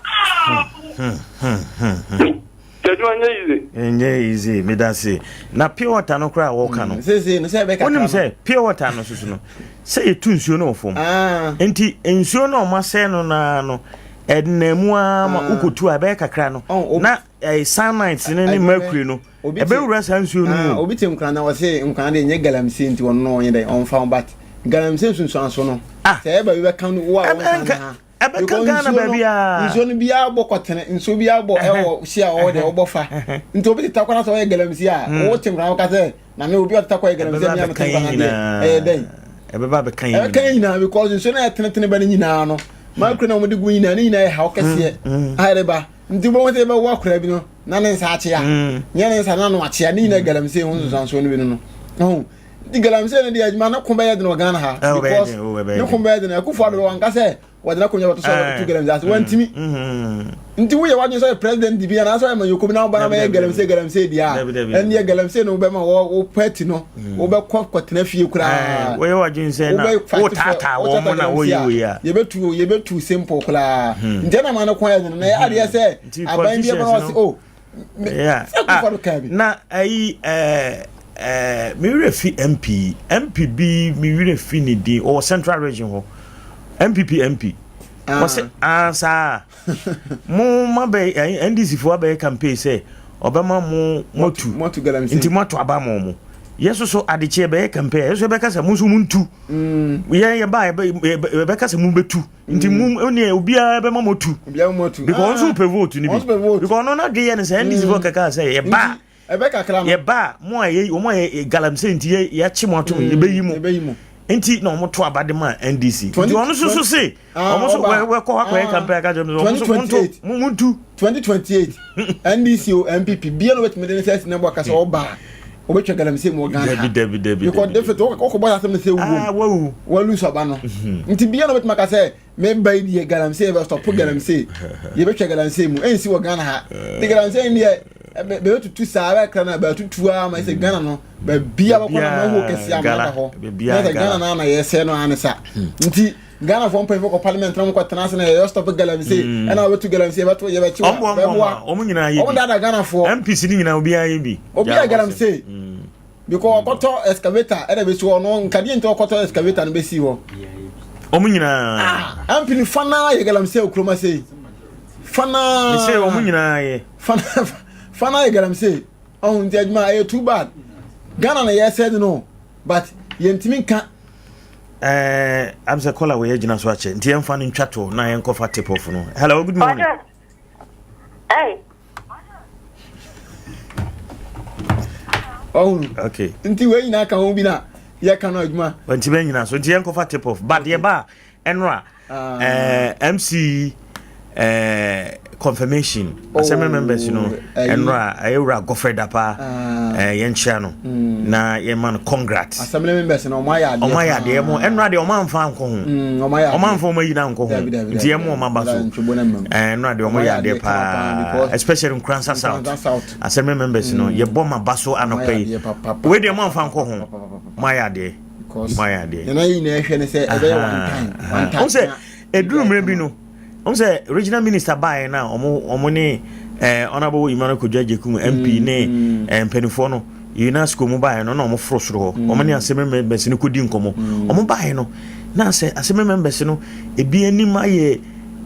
Sɛ adwuma nyɛ easy. Ɛnyɛ easy, meda se. Na pure water no koraa a wɔka no. Wonim sɛ pure water no soso no, sɛ yɛtu nsuo no wɔ fam. Nti nsuo no a wɔasɛe no naa no, ɛnam mu ara ma wokɔtu a ɛbɛyɛ kakra no, na cyanide ne ne mercury no ɛbɛwura saa nsuo no mu. Obi te nkran na ɔse nkran de nyɛ galamsey nti ɔno no ɔnyɛ dɛ ɔmfa ho but galamsey nsunsuanso no ah. sɛ ɛba bi bɛka no wo a wɔn kan ha ɛbɛka Ghana baabi a nsuo no biara bɔ kɔtene nsuo biara bɔ ɛwɔ si a ɔwɔ deɛ ɔbɔ fa nti obi te takwa na sɛ ɔyɛ galamsey a hmm. wo te nkran wɔka sɛ na me obi a ɔte takwa yɛ galamsey mi a me te nkran deɛ ɛyɛ dɛn ɛbɛba bɛka yɛn ɛbɛka yɛn nyinaa because nsuo no yɛ tenetene ba no nyinaa no makuro na wɔde gu nyinaa ne nyinaa yɛ haw kɛseɛ hmm, hmm. a ɛreba Nti wobɛhu sɛ yɛbɛwo akwadaa bi no na ne nsa akyea mm. nyɛ ne nsa na ano akyea ne nyinaa galamsey ho nsusuansoɔ no bi no no ɔho nti galamsey no deɛ adwuma ne ko bɛyɛ den wɔ Ghana ha eh, because oh, ne ko bɛyɛ den Akufo Addo wanka sɛ wɔde n'akonnwa bɛto so a wɔde tu eh. galamsey ase wantumi mm. nti woyɛ w'adwene sɛ ɔyɛ president bi anaasɛ ɔyɛ manyɔkuo bi na woba na bɛyɛ galamsey galamsey deɛ a ɛnneɛ galamsey no wobɛma wo party no mm. wobɛkɔ kɔtena fie koraa eh, woyɛ w'adwene sɛ na wotaataa wɔn mo na woyɛ wei a yɛbɛtu yɛbɛtu simple koraa hmm. nti ɛna ma no kwan yɛ no na ɛyɛ adeɛ sɛ aban bi ɛbɛn ɔse o ah, sɛ kofo do kan bi na ayi ɛɛ ɛɛ me werɛ fi mp mp bi me werɛ fi ne din ɔwɔ central region hɔ npp mp wɔsɛ ah saa mo ma bɛ ndc fo abɛyɛ campaign sɛ ɔbɛma mo moatu nti moato aba ma ɔmo yɛ soso adekyeɛ bɛyɛ campaign yɛ so yɛbɛka sɛ mo nso mo ntu mm. yɛ yɛ ba yɛbɛka sɛ mo bɛtu nti mo mm. ne obiara bɛma mo tu because ɔnso pɛ vote no bi because ɔno n'adwe yɛ no sɛ ndc fo mm. kɛkɛ sɛ yɛ ba yɛba mo a yɛ wɔn a yɛ galamsey nti yɛ yɛakye mo atom yɛbɛyi mo. Nti na ɔmo to aba de ma NDC. Nti ɔno nso so se ɔmo nso wɛkɔ hɔ akɔyɛ campaign aka kyerɛ ɔmo nso monto muntu. 2028 NDC o NPP bia na obetumi de ne sɛ ɛsi na bɔ akasa ɔba obetwa galamsey mu wɔ Ghana ha. Dabi dabi dabi. Because definitely ɔkɔ bɔ asɛm ne sɛ wuo. Wawu. Walu sɔba no. Nti bia na obetumi aka sɛ me ba yi deɛ galamsey bɛ stop galamsey yɛbɛtwa galamsey mu ɛnsi wɔ Ghana ha. Nti galamsey deɛ bɛbɛtutu saa bɛkra na bɛtutu a ma sɛ Ghana no baabi a bɛkɔ na maho kɛseɛ ama da hɔ na sɛ Ghana no ana yɛsɛ no ane sa. Nti Ghana fo mpanyinfo kɔ parliament na wɔkɔ tena ase na yɛyɛ stop galamsey ɛna wɔbɛtu galamsey yɛbɛto yɛbɛkyi wa bɛboa wɔn nyinaa yɛ bi wɔn dada Ghana foɔ MPs ni nyinaa obiara yɛ bi obiara galamsey because ɔkɔtɔ excavator ɛna bɛsi hɔ no nkadeɛ nti ɔkɔtɔ excavator no bɛsi hɔ wɔn nyinaa ah MP ni fanaa yɛ galamsey okuroma sei fanaa mesɛ wɔn nyinaa yɛ fanaa fanaa yɛ galamsey ɔho nti adwuma ɛyɛ too bad Ghana na yɛsɛ no but yɛntumi nka. Ɛɛ am sɛ kɔla wɔ yɛ gyina so akyɛ nti yɛmfa no ntwa to na yɛnkɔfa tip off no. Hello, good morning. Hey. Ɔhunu. Okay. Nti wei nyinaa ka ho bi na yɛka no adwuma. Nti bɛ nyina so nti yɛnkɔfa tip off but yɛba a ɛnora ah. eh, MC eh, confirmation oh, assembly members no ɛnora ɛyɛ wura Godfrey Dapa ah. eh, yɛnkyia no mm. na yɛma no congrats. Assembly members no ɔmo ayɛ adeɛ ɔmo ayɛ adeɛ mo ɛnora deɛ ɔmo anfa ankɔ ho mm, ɔmo anfa ɔmo ayi na ankɔ ho nti yɛn mo ɔmo aba so ɛnora deɛ ɔmo yɛ adeɛ paa especially Nkoransa South assembly members no mm. yɛbɔ ma ba so anɔpɛ yi wei deɛ mo anfa ankɔ ho mo ayɛ adeɛ mo ayɛ adeɛ. Yɛn ayi na ɛhwɛ ne sɛ ɛbɛyɛ one time one time. Ɔmo sɛ eduru mmerɛ bi no ɔmo sɛ regional minister baayɛ na ɔmo ne ɛɛ honourable Emmanuel Kodwo Agyekum MP ne ɛɛ mpanimfoɔ no UNESCO mu baayɛ no na ɔmo foro soro hɔ ɔmo ne assembly members no kɔdi nkɔmɔ ɔmo baayɛ no na sɛ assembly members no ebi anim ayɛ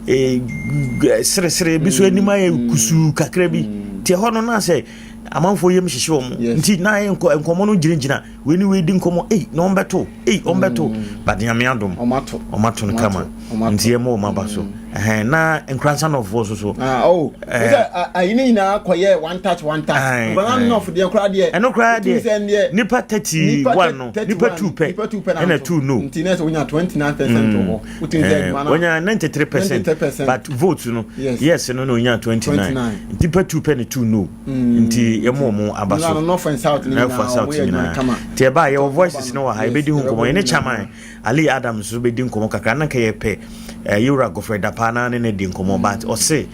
ɛɛ seresere ebi so anim ayɛ kusuu kakra bi te hɔ no na sɛ amanfoɔ yam hyehye wɔn nti na nkɔmɔ no gyinagyina wei ne wei di nkɔmmɔ ei na ɔmbɛto ei ɔmbɛto mm. but nyame adom ɔmato no kama nti yɛma ɔma ba so mm. ɛhɛn na nkoransa nɔfoɔ so so ah, oh. eh. ayi ne nyinaa kɔyɛ one touch one touch nkoransa nɔfo deɛ koraa deɛ ɛno koraa deɛ nipa 31 no nipa 2 pɛ ɛna 2 no nti na sɛ wonya 29% wɔ hɔ wotumi sɛ adwuma no wonya 93% but vote no yes no na onya 29 nipa 2 pɛ ne 2 no Mm. Nti yɛma wɔn aba so. North and South ne nyinaa wɔn yɛ adwuma kama. Nti ɛbaa yɛwɔ voices no wɔ ha yɛbɛdi ho nkɔmmɔ yɛne chairman Ali Adams nso bɛdi nkɔmmɔ kakra na nka yɛpɛ eh, yɛwura Godfrey Dapaa na ne ne di nkɔmmɔ mm. but ɔse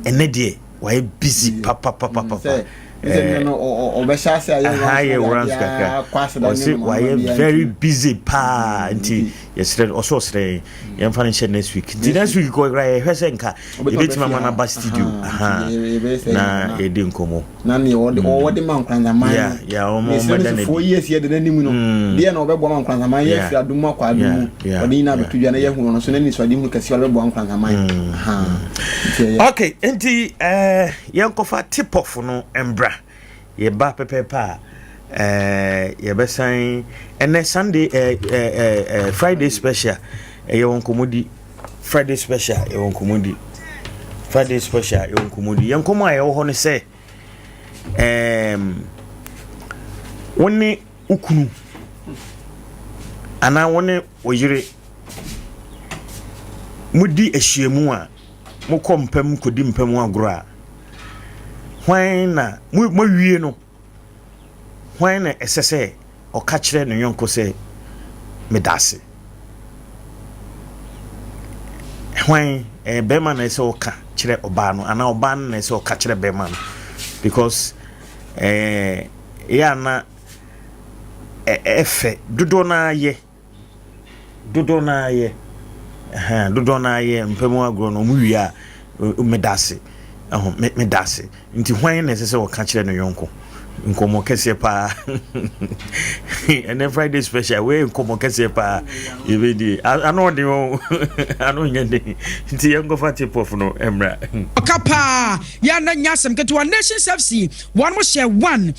ɛnɛ deɛ wayɛ busy mm. papapapapa. Ɔbɛhyɛ ase ayɛ rounds kakra ɔse wayɛ very busy paa nti yɛsrɛ ɔsɛ ɔsrɛ yɛn yɛmfa no nhyɛ next week nti next week kɔkora yɛhwɛ sɛ nka yɛbɛtumi ama no aba studio na yɛdi nkɔmmɔ na neɛ ɔwɔ de ma nkranzaman no mesrɛ no sɛ 4 years yɛ de n'anim no mm. deɛ na ɔbɛboa ma nkranzaman yɛ afiri adom mu akɔ adom mu ɔde nyinaa bɛto dwa na yɛhunu ɔno so na nisuade hunu kɛseɛ ɔde bɛboa nkranzaman mm. Ok nti eh, yɛnkɔfa tip off no mbra Yɛba pɛpɛɛpɛ a, eh, yɛbɛsan ɛnɛ Sunday eh, eh, eh, eh, Friday special ɛyɛ wɔn nkɔmmɔdi. Friday special ɛyɛ wɔn nkɔmmɔdi. Friday special ɛyɛ wɔn nkɔmmɔdi. Yɛn nkɔmmɔ a yɛwɔ hɔ no sɛ, ɛɛm, wo ne wo kunu anaa wo ne wo yere modi ahyiamu a, mokɔ mpa mu kɔdi mpa mu agorɔ a, hwan na moawie no, hwan na ɛsɛ sɛ ɔka kyerɛ ne yɔnko sɛ meda ase? Hwan ɛyɛ bɛrima na ɛsɛ ɔka kyerɛ ɔbaa no anaa ɔbaa no na ɛsɛ ɔka kyerɛ bɛrima no? Because ɛɛ yɛ ana ɛfɛ dodoɔ no ara yɛ. Dodoɔ no ara yɛ ɛhɛn dodoɔ no ara yɛ mpa mu agorɔ no wɔn wie a meda ase ɛho me meda ase nti hwan na ɛsɛ sɛ ɔka kyerɛ ne yɔnko nkɔmɔ kɛseɛ paa ɛnɛ Friday special wei nkɔmɔ kɛseɛ paa yɛbɛdi ano ɔden o ano nyɛ den nti yɛnkɔfa tip off no mmra. Ɔka paa yɛ na nyɛ asɛm ketewa Nations FC wɔn mo hyɛ one na.